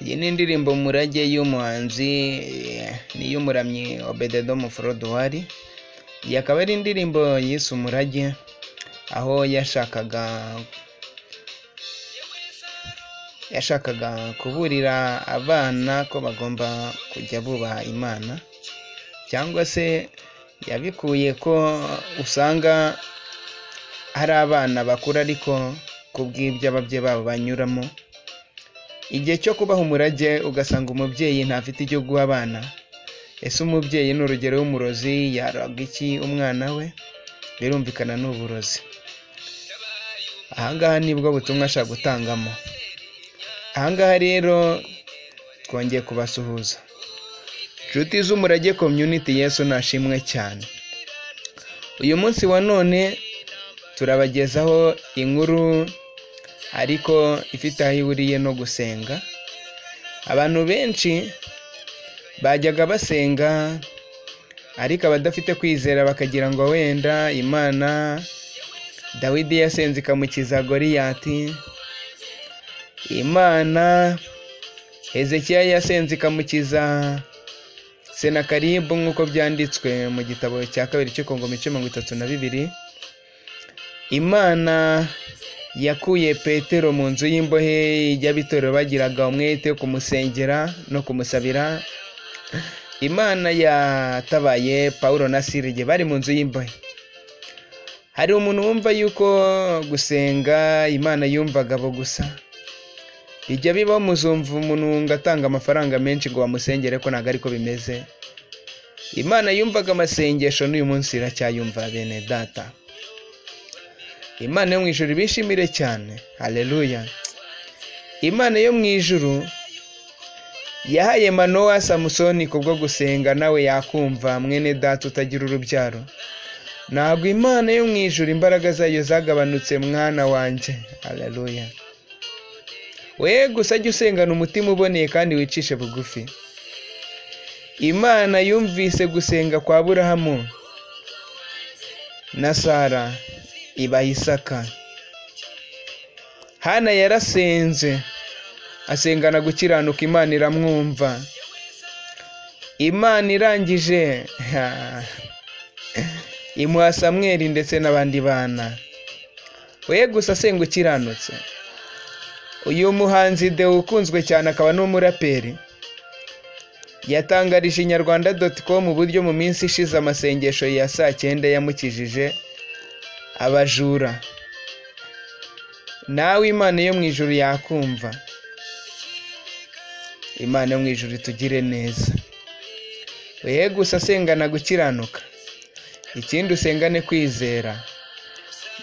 Iyi ni indirimbo Umurage y'umuhanzi ni iy'umuramyi Obededomu Froduwari. Iyi akaba ari indirimbo yise Umurage, aho yashakaga kuburira abana ko bagomba kujya bubaha Imana, cyangwa se yabikuye ko usanga hari abana bakura ariko kubw'ibyo ababyeyi babo banyuramo, igihe cyo kubaha umurage ugasanga umubyeyi ntafite icyo guha abana. Ese umubyeyi ni urugero w'umurozi, yaraga iki umwana we? Birumvikana ni uburozi. Ahangaha nibwo butumwa ashaka gutangamo. Ahangaha rero twongeye kubasuhuza inshuti z'Umurage Community, Yesu nashimwe cyane. Uyu munsi wa none turabagezaho inkuru ariko ifite aho ihuriye no gusenga. Abantu benshi bajyaga basenga ariko abadafite kwizera bakagira ngo wenda Imana, Dawidi yasenze ikamukiza Goliyati, Imana Hezekiya yasenze ikamukiza Senakaribu nk'uko byanditswe mu gitabo cya kabiri cy'Ikongoma ibice 32. Imana yakuye Petero mu nzu y'imbohe y'abitorero bagiraga umwete wo kumusengera no kumusabira. Imana yatabaye Paulo na Sila igihe bari mu nzu y'imbohe. Hari umuntu wumva yuko gusenga Imana yumvaga abo gusa. Bijya bibaho muzumva umuntu ngo atanga amafaranga menshi ngo bamusengere, ko ntabwo ariko bimeze. Imana yumvaga amasengesho n'uyu munsi iracyayumva bene data. Imana yo mu ijuru bishimire cyane. Haleluya. Imana yo mu ijuru yahaye Manowa Samusoni kubwo gusenga, nawe yakumva mwene data utagira urubyaro. Ntabwo Imana yo mu ijuru imbaraga zayo zagabanutse mwana wanjye. Haleluya. We gusa jya usengana umutima uboneye kandi wicishe bugufi. Imana yumvise gusenga kwa Aburahamu na Sara ibaha Isaka. Hana yarasenze asengana gukiranuka, Imana iramwumva. Imana irangije imuha Samweli ndetse n'abandi bana. We gusa asenga ukiranutse. Uyu muhanzi Deo ukunzwe cyane akaba n'umuraperi, yatangarije inyarwanda.com uburyo mu minsi ishize amasengesho ya saa 9 yamukijije abajura. Nawe Imana yo mu ijuru yakumva. Imana yo mu ijuru itugire neza. We gusa asengana gukiranuka, ikindi usengane kwizera.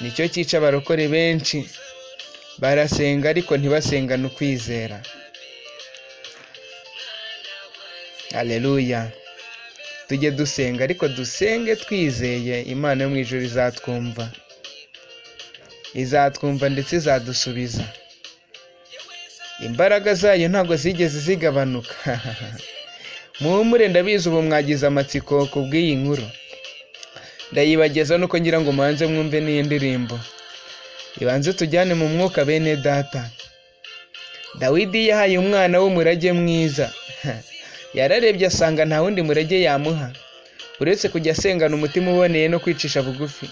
Nicyo cyica abarokore benshi, barasenga ariko ntibasengane ukwizera. Haleluya. Tujye dusenga ariko dusenge twizeye, Imana yo mu ijuru izatwumva. Izatwumva ndetse izadusubiza. Imbaraga zayo ntabwo zigeze zigabanuka. Muhumure, ndabizi ubu mwagize amatsiko ku bw'iyi nkuru. Ndayibageza nuko ngira ngo mubanze mwumve n'iyi ndirimbo. Ibanze tujyane mu mwuka bene data. Dawidi yahaye umwana w'umurage mwiza. Yararebye asanga nta wundi murage yamuha uretse kujya asengana umutima uboneye no kwicisha bugufi,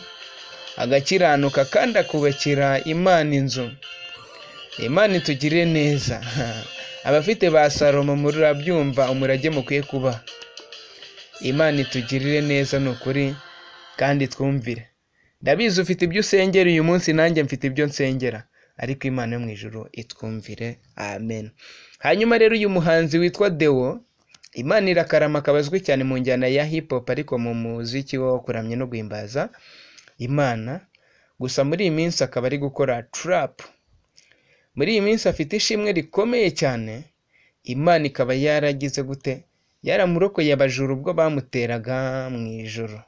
agakiranuka kandi akubakira Imana inzu. Imana itugirire neza. Abafite ba Salomo murabyumva umurage mukwiye kuba. Imana itugirire neza ni ukuri kandi twumvire. Ndabizi ufite ibyo usengera uyu munsi, nanjye mfite ibyo nsengera, ariko Imana yo mu ijuru itwumvire. Amen. Hanyuma rero uyu muhanzi witwa Deo, Imana irakarama, akaba azwi cyane mu njyana ya hip hop ariko mu muziki wo kuramya no guhimbaza Imana. Gusa muri iyi minsi akaba ari gukora trap. Muri iyi minsi afite ishimwe rikomeye cyane. Imana ikaba yaragize gute? Yaramurokoye abajura ubwo bamuteraga mu ijoro.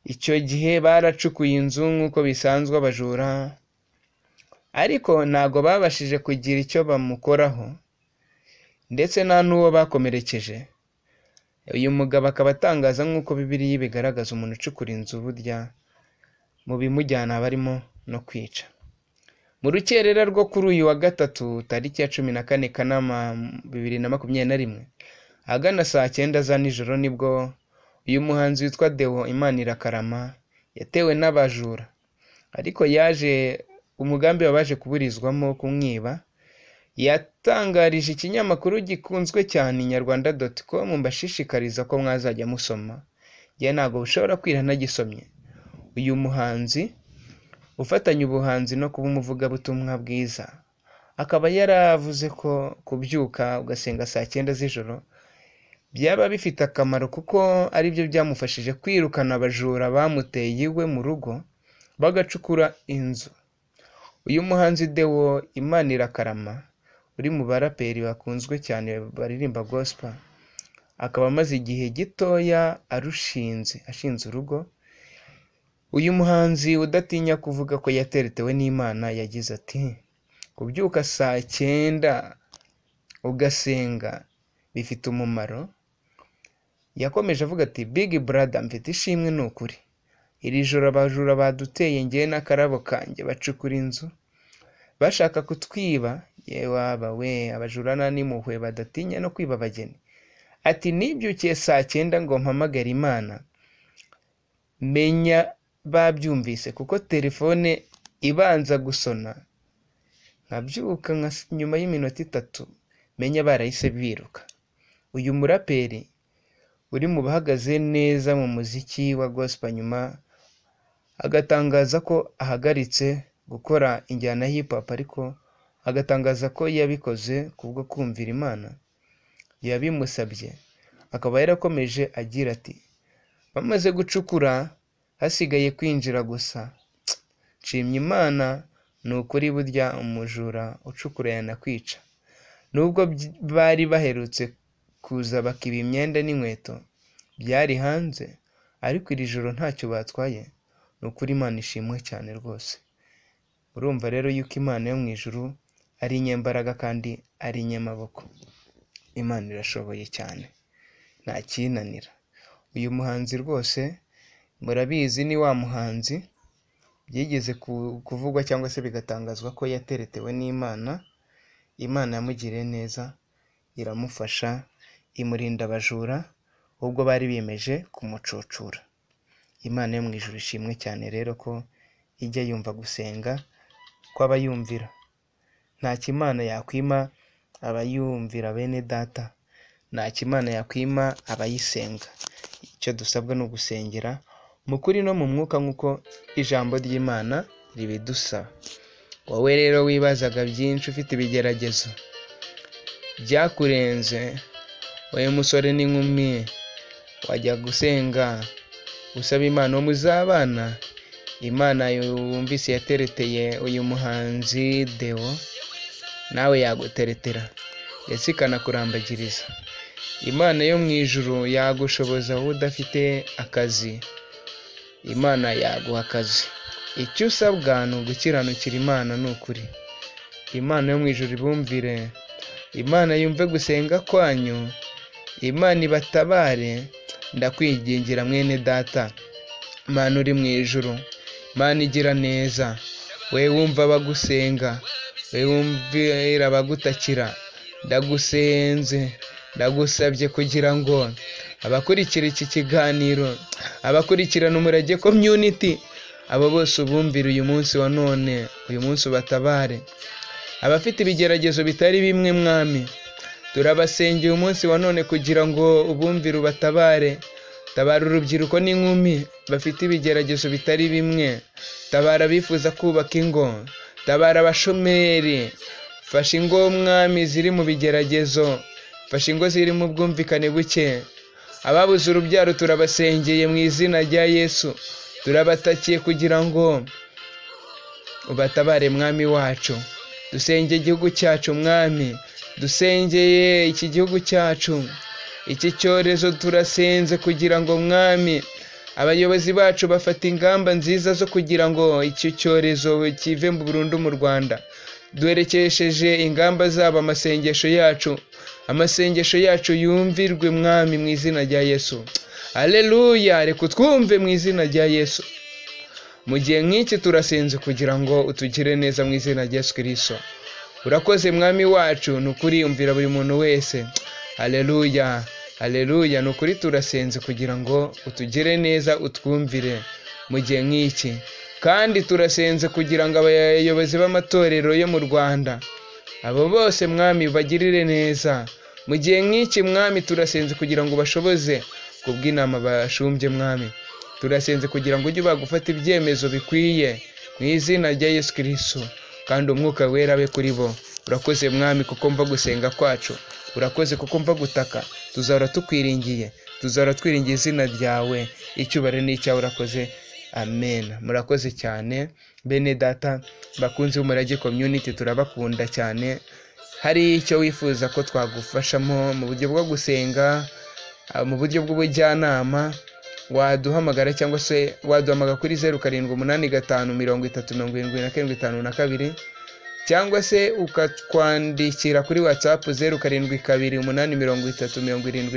Icyo gihe baracukuye inzu nk'uko bisanzwe abajura, ariko ntago babashije kugira icyo bamukoraho, ndetse nta n'uwo bakomerekeje. Uyu mugabo akaba atangaza nk'uko Bibiliya ibigaragaza, umuntu ucukura inzu burya mu bimujyana barimo no kwica. Mu rukerera rwo kuri uyu wa gatatu tariki ya 14 Kanama 2021 ahagana saa 9 za nijoro nibwo uyu muhanzi witwa Deo Imanirakarama yatewe n'abajura, ariko yaje umugambi wabaje kuburizwamo kumwiba. Yatangarije ikinyamakuru gikunzwe cyane inyarwanda.com, mbashishikariza ko mwazajya musoma, njye ntabwo ushobora kwira ntagisomye. Uyu muhanzi ufatanya ubuhanzi no kuba umuvugabutumwa bwiza akaba yaravuze ko kubyuka ugasenga saa 9 z'ijoro byaba bifite akamaro, kuko aribyo byamufashije kwirukana abajura bamuteye iwe mu rugo bagacukura inzu. Uyu muhanzi Deo Imanirakarama uri mu baraperi bakunzwe cyane baririmba gospel, akaba amaze igihe gitoya arushinze ashinze urugo. Uyu muhanzi udatinya kuvuga ko yateretewe n'Imana yagize ati: kubyuka saa 9 ugasenga bifite umumaro. Yakomeje avuga ati: Big brother, mfite ishimwe ni ukuri, iri joro abajura baduteye njye n'akarabo kanjye bacukura inzu bashaka kutwiba, yewe we abajura nta n'impuhwe badatinya no kwiba abageni. Ati: nibyukiye saa 9 ngo mpamagare Imana, menya babyumvise kuko telefone ibanza gusona, nkabyuka nyuma y'iminota 3 menya barahise biruka. Uyu muraperi uri mu bahagaze neza mu muziki wa gospel nyuma agatangaza ko ahagaritse gukora injyana ya hip hop, ariko agatangaza ko yabikoze kubwo kumvira Imana yabimusabye. Akaba yarakomeje agira ati: bamaze gucukura hasigaye kwinjira gusa, nshimye Imana ni ukuri, burya umujura ucukura yanakwica. Nubwo bari baherutse kuza bakiba imyenda n'inkweto byari hanze, ariko iri joro ntacyo batwaye, ni ukuri Imana ishimwe cyane rwose. Urumva rero yuko Imana yo mu ijuru ari inyembaraga kandi ari inyamaboko. Imana irashoboye cyane, nta kinanira. Uyu muhanzi rwose murabizi ni wa muhanzi byigeze kuvugwa cyangwa se bigatangazwa ko yateretewe n'Imana. Imana yamugiriye neza iramufasha, imurinda abajura ubwo bari biyemeje kumucucura. Imana yo mu ijuru ishimwe cyane rero ko ijya yumva gusenga kw'abayumvira. Ntacyo Imana yakwima abayumvira bene data, ntacyo Imana yakwima abayisenga. Icyo dusabwa ni ugusengera mu kuri no mu mwuka nk'uko ijambo ry'Imana ribidusaba. Wowe rero wibazaga byinshi, ufite ibigeragezo byakurenze, wowe musore n'inkumi wajya gusenga usaba Imana uwo muzabana. Imana wumvise yatereteye uyu muhanzi Deo, nawe yaguteretera ndetse ikanakurambagiriza. Imana yo mu ijuru yagushoboza wowe udafite akazi, Imana yaguha akazi. Icyo usabwa ni ugukiranukira Imana ni ukuri. Imana yo mu ijuru ibumvire, Imana yumve gusenga kwanyu, Imana ibatabare. Ndakwigingira mwene data, Imana uri mu ijuru, Imana igira neza, we wumva abagusenga, we wumvira abagutakira, ndagusenze, ndagusabye kugira ngo abakurikira iki kiganiro, abakurikirana Umurage Community, abo bose ubumvire uyu munsi wa none, uyu munsi ubatabare. Abafite ibigeragezo bitari bimwe mwami, turabasengeye umunsi wa none kugira ngo ubumvire ubatabare. Tabara urubyiruko n'inkumi bafite ibigeragezo bitari bimwe, tabara abifuza kubaka ingo, tabara abashomeri, fasha ingo mwami ziri mu bigeragezo, fasha ingo ziri mu bwumvikane buke. Ababuze urubyaro turabasengeye mu izina rya Yesu, turabatakiye kugira ngo ubatabare mwami wacu. Dusenge igihugu cyacu mwami, dusengeye iki gihugu cyacu, iki cyorezo turasenze kugira ngo mwami abayobozi bacu bafata ingamba nziza zo kugira ngo iki cyorezo kive burundu mu Rwanda. Duherekesheje ingamba zabo amasengesho yacu, amasengesho yacu yumvirwe mwami mu izina rya Yesu. Haleluya, reka utwumve mu izina rya Yesu. Mu gihe nk'iki turasenze kugira ngo utugire neza mu izina rya Yesu Kristo. Urakoze Mwami wacu, ni ukuri umvira buri muntu wese. Haleluya, haleluya. Ni ukuri turasenze kugira ngo utugire neza, utwumvire mu gihe nk'iki. Kandi turasenze kugira ngo abayobozi b'amatorero yo mu Rwanda, abo bose Mwami bagirire neza mu gihe nk'iki. Mwami turasenze kugira ngo bashoboze kubw'inama bashumbye. Mwami turasenze kugira ngo ujye bagufata ibyemezo bikwiye mu izina rya Yesu Kristo, kandi umwuka wera abe kuri bo. Urakoze Mwami kuko mva gusenga kwacu, urakoze kuko mva gutaka. Tuzahora tukwiringiye, tuzahora twiringiye izina ryawe, icyubahiro ni icyawe. Urakoze, amen. Murakoze cyane bene data bakunze b'Umurage Community, turabakunda cyane. Hari icyo wifuza ko twagufashamo mu buryo bwo gusenga, mu buryo bw'ubujyanama, waduhamagara cyangwa se waduhamagara kuri 0785 30 77 52, cyangwa se ukatwandikira kuri WhatsApp 0728 30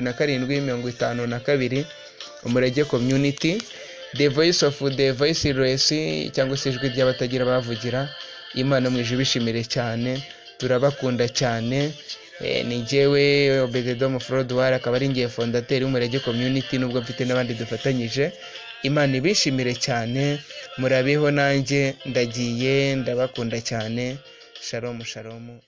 77 52. Umurage Community, the voice of the voiceless, cyangwa se ijwi ry'abatagira bavugira. Imana mu ijuru ibishimire cyane, turabakunda cyane. Ni njyewe Obededomu Frodouard, akaba ari ngiye fondateri w'Umurage Community, nubwo mfite n'abandi dufatanyije. Imana ibishimire cyane, murabeho, nanjye ndagiye, ndabakunda cyane. Shalom, shalom.